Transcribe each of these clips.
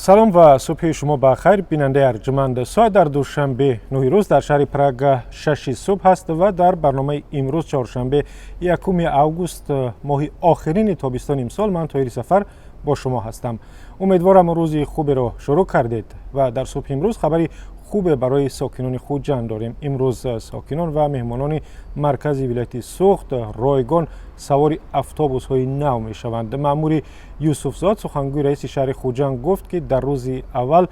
Салом ва субҳи шумо ба хайр, бинандаи арҷманд. Соат дар Душанбе 9 рӯз, дар шаҳри Прага 6 субҳ аст ва дар барномаи имрӯз, чоршанбе, 1 август, моҳи охирини тобистони имсол, ман, Тоҳири Сафар, бо шумо ҳастам. Умедворам, рӯзи хуберо шурӯъ кардед. Ва дар субҳи имрӯз хабари хубе барои сокинони Хуҷанд дорем. Имрӯз сокинон ва меҳмонони маркази вилояти Суғд ройгон савори автобусҳои нав мешаванд. Маъмури Юсуфзод, сухангӯи раиси шаҳри Хуҷанд, гуфт, ки дар рӯзи аввал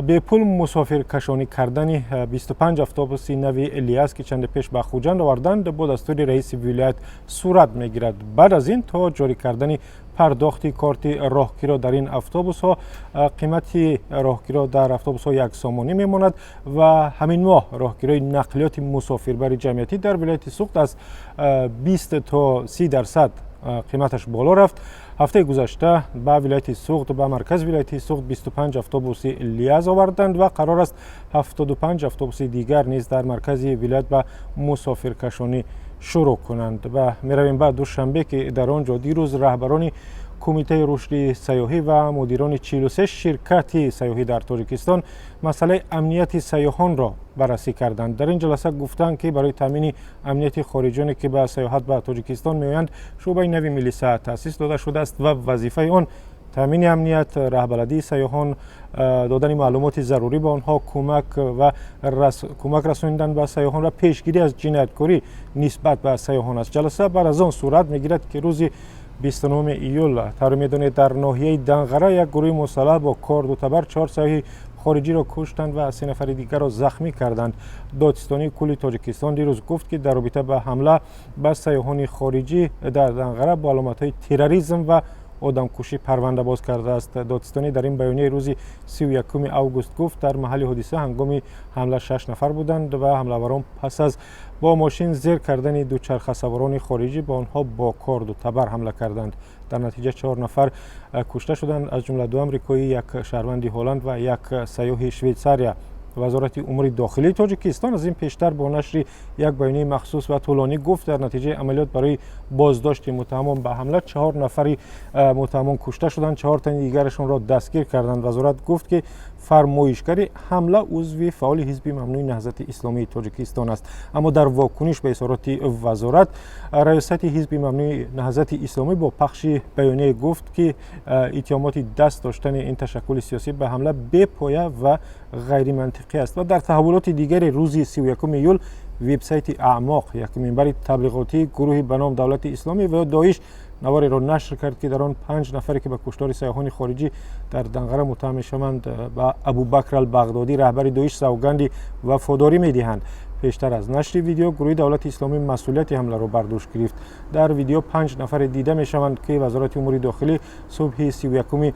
бепул мусофиркашонӣ кардани 25 автобуси нави ЛиАЗ, ки чанде пеш ба Хуҷанд оварданд, бо дастури раиси вилоят сурат мегирад. Баъд аз ин то ҷорӣ кардани пардохти корти роҳкиро дар ин автобусҳо, қимати роҳкиро дар автобусҳо 1 сомонӣ мемонад. Ва ҳамин моҳ роҳкирои нақлиёти мусофирбари ҷамъиятӣ дар вилояти Суғд аз 20 то 30% қиматаш боло рафт. Ҳафтаи гузашта ба вилояти Суғд, ба маркази вилояти Суғд, 25 автобуси ЛиАЗ оварданд ва қарор аст 75 автобуси дигар низ дар маркази вилоят ба мусофиркашонӣ шурӯъ кунанд. Ва меравем ба Душанбе, ки дар он ҷо дирӯз раҳбарони Кумитаи рушди сайёҳӣ ва мудирони 43 ширкати сайёҳӣ дар Тоҷикистон масъалаи амнияти сайёҳонро баррасӣ карданд. Дар ин ҷаласа гуфтанд, ки барои таъмини амнияти хориҷоне, ки ба сайёҳат ба Тоҷикистон меоянд, шӯъбаи нави милиса таъсис дода шудааст ва вазифаи он таъмини амният, раҳбаладии сайёҳон, додани маълумоти зарурӣ ба онҳо, кӯмак расонидан ба сайёҳон ва пешгирӣ аз ҷинояткорӣ нисбат ба сайёҳон аст. Ҷаласа баъд аз он сурат мегирад, ки рӯзи 29 июл, тавре медонед, дар ноҳияи Данғара як гурӯҳи мусаллаҳ бо корду табар чор сайёҳи хориҷиро куштанд ва се нафари дигарро захмӣ карданд. Додситонии кулли Тоҷикистон дирӯз гуфт, ки дар робита ба ҳамла ба сайёҳони хориҷӣ дар Данғара бо аломатҳои терроризм ва одамкушӣ парванда боз кардааст. Додситонӣ дар ин баёнияи рӯзи 31 август гуфт, дар маҳалли ҳодиса ҳангоми ҳамла шаш нафар буданд ва ҳамлаварон пас аз бо мошин зер кардани дучархасаворони хориҷӣ ба онҳо бо корду табар ҳамла карданд. Дар натиҷа чор нафар кушта шуданд, аз ҷумла ду амрикоӣ, як шаҳрванди Ҳолланд ва як сайёҳи Швейтсария. Вазорати умури дохилии Тоҷикистон аз ин пештар бо нашри як баёнияи махсус ва тӯлонӣ гуфт, дар натиҷаи амалиёт барои боздошти муттаҳамон ба ҳамла чаҳор нафари муттаҳамон кушта шуданд, чаҳор тани дигарашонро дастгир карданд. Вазорат гуфт, ки фармоишгари ҳамла узви фаъоли ҳизби мамнӯи Наҳзати Исломии Тоҷикистон аст. Аммо дар вокуниш ба изҳороти вазорат, раёсати ҳизби мамнӯи Наҳзати Исломӣ бо пахши баёнияе гуфт, ки иттиҳомоти даст доштани ин ташаккули сиёсӣ ба ҳамла бепоя ва ғайримантиқӣ аст. Ва дар таҳаввулоти дигари рӯзи 31 июл вебсайти Аъмоқ, як минбари таблиғотии гурӯҳи ба ном Давлати Исломӣ ва ё Доиш, навореро нашр кард, ки дар он панҷ нафаре, ки ба куштори сайёҳони хориҷӣ дар Данғара муттаҳам мешаванд, ба Абубакр Албағдодӣ, раҳбари Доиш, савганди вафодорӣ медиҳанд. Пештар аз нашри видео гурӯҳи Давлати Исломӣ масъулияти ҳамларо бар дӯш гирифт. Дар видео панҷ нафаре дида мешаванд, ки Вазорати умури дохилӣ субҳи 31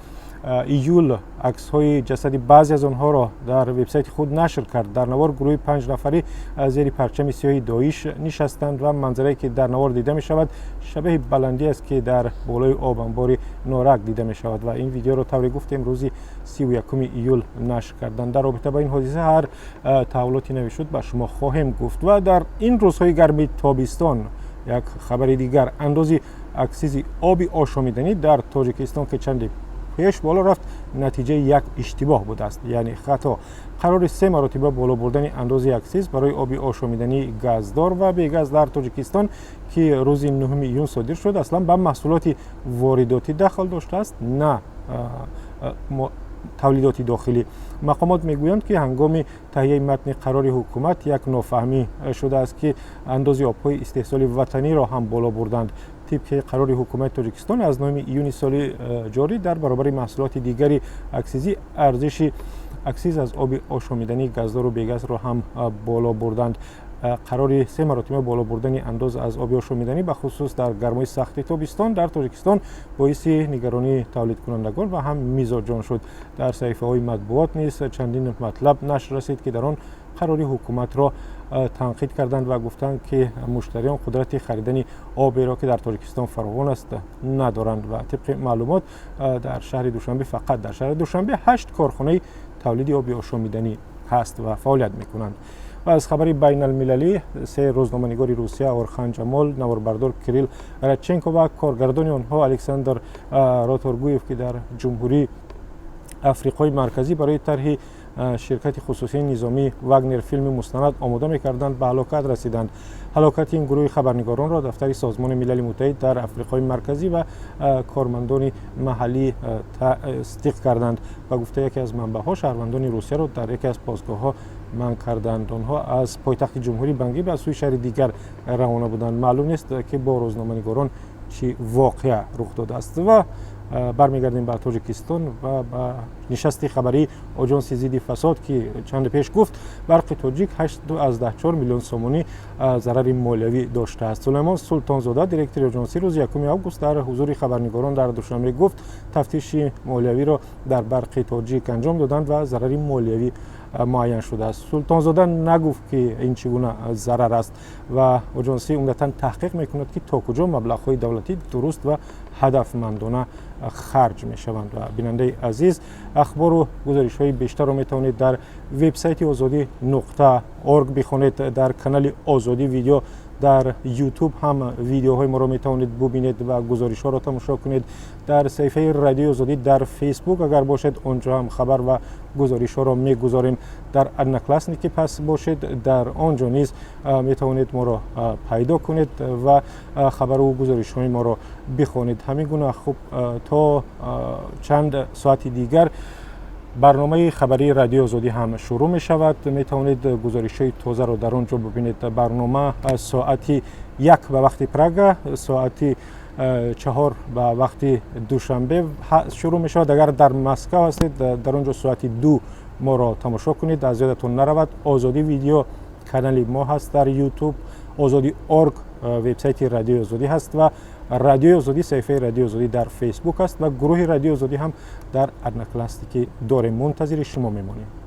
июл аксҳои ҷасади баъзе аз онҳоро дар вебсайти худ нашр кард. Дар навор гурӯҳи панҷнафарӣ зери парчами сиёҳи Доиш нишастанд ва манзарае, ки дар навор дида мешавад, шабеҳи баландӣ аст, ки дар болои обанбори Норак дида мешавад. Ва ин видеоро, тавре гуфтем, рӯзи 31 июл нашр карданд. Дар робита ба ин ҳодиса ҳар таҳаввулоти нави шуд, ба шумо хоҳем гуфт. Ва дар ин рӯзҳои гарми тобистон як хабари дигар: андози аксизи оби ошомиданӣ дар Тоҷикистон, ки чанде пеш боло рафт, натиҷаи як иштибоҳ будааст, яъне хато. Қарори се маротиба боло бурдани андози аксиз барои оби ошомидании газдор ва бегаз дар Тоҷикистон, ки рӯзи 9 июн содир шуд, аслан ба маҳсулоти воридотӣ дахл доштааст, на тавлидоти дохилӣ. Мақомот мегӯянд, ки ҳангоми таҳияи матни қарори ҳукумат як нофаҳмӣ шудааст, ки андози обҳои истеҳсоли ватаниро ҳам боло бурданд. Тибқи қарори ҳукумати Тоҷикистон аз 9 июни соли ҷорӣ, дар баробари маҳсулоти дигари аксизӣ, арзиши аксиз аз оби ошомидании газдору бегазро ҳам боло бурданд. Қарори се маротиба боло бурдани андоз аз оби ошомиданӣ, бахусус дар гармои сахти тобистон дар Тоҷикистон, боиси нигаронии тавлидкунандагон ва ҳам мизоҷон шуд. Дар саҳифаҳои матбуот низ чандин матлаб нашр расид, ки дар он қарори ҳукуматро танқид карданд ва гуфтанд, ки муштариён қудрати харидани оберо, ки дар Тоҷикистон фаровон аст, надоранд. Ва тибқи маълумот, дар шаҳри Душанбе, фақат дар шаҳри Душанбе, ҳашт корхонаи тавлиди оби ошомиданӣ ҳаст ва фаъолият мекунанд. Ва аз хабари байналмилалӣ: се рӯзноманигори Русия, Орхан Ҷамол, наворбардор Кирилл Радченко ва коргардони онҳо Александр Роторгуев, ки дар ҷумҳурӣ Африқои Марказӣ барои тарҳи ширкати хусусии низомии «Вагнер» филми мустанад омода мекарданд, ба ҳалокат расиданд. Ҳалокати ин гурӯҳи хабарнигоронро дафтари Созмони Милали Муттаҳид дар Африқои Марказӣ ва кормандони маҳаллӣ тасдиқ карданд. Ба гуфтаи яке аз манбаъҳо, шаҳрвандони Русияро дар яке аз посгоҳҳо манъ карданд. Онҳо аз пойтахти ҷумҳурӣ Бангӣ ба сӯи шаҳри дигар равона буданд. Маълум нест, ки бо рӯзноманигорон чӣ воқеа рух додааст. Ва бармегардем ба Тоҷикистон ва ба нишасти хабарии Оҷонси зидди фасод, ки чанде пеш гуфт, «Барқи Тоҷик» 8,4 миллион сомонӣ зарари молиявӣ доштааст. Сулаймон Султонзода, директори оҷонсӣ, рӯзи 1 август дар ҳузури хабарнигорон дар Душанбе гуфт, тафтиши молиявиро дар «Барқи Тоҷик» анҷом доданд ва зарари молиявӣ муайян шудааст. Султонзода нагуфт, ки ин чӣ гуна зарар аст ва оҷонсӣ умдатан таҳқиқ мекунад, ки то куҷо маблағҳои давлатӣ дуруст ва ҳадафмандона харҷ мешаванд. Ва бинандаи азиз, ахбору гузоришҳои бештарро метавонед дар вебсайти озодӣ.орг бихонед. Дар канали «Озодӣ Видео» дар Ютуб ҳам видеоҳои моро метавонед бубинед ва гузоришҳоро тамошо кунед. Дар саҳифаи Радиои Озодӣ дар Фейсбук агар бошед, он ҷо ҳам хабар ва гузоришҳоро мегузорем. Дар Одноклассники пас бошед, дар он ҷо низ метавонед моро пайдо кунед ва хабару гузоришҳои моро бихонед. Ҳамин гуна, хуб, то чанд соати дигар барномаи хабарии Радиои Озодӣ ҳам шурӯъ мешавад. Метавонед гузоришҳои тозаро дар он ҷо бибинед. Барнома соати 1 ба вақти Прага, соати 4 ба вақти Душанбе шурӯъ мешавад. Агар дар Москав ҳастед, дар он ҷо соати 2 моро тамошо кунед. Аз ёдатон наравад, «Озодӣ Видео» канали мо ҳаст дар Ютуб, озодӣ.орг вебсайти Радиои Озодӣ ҳаст ва Радиои Озодӣ, саҳифаи Радиои Озодӣ дар Фейсбук аст ва гурӯҳи Радиои Озодӣ ҳам дар Одноклассники дорем. Мунтазири шумо мемонем.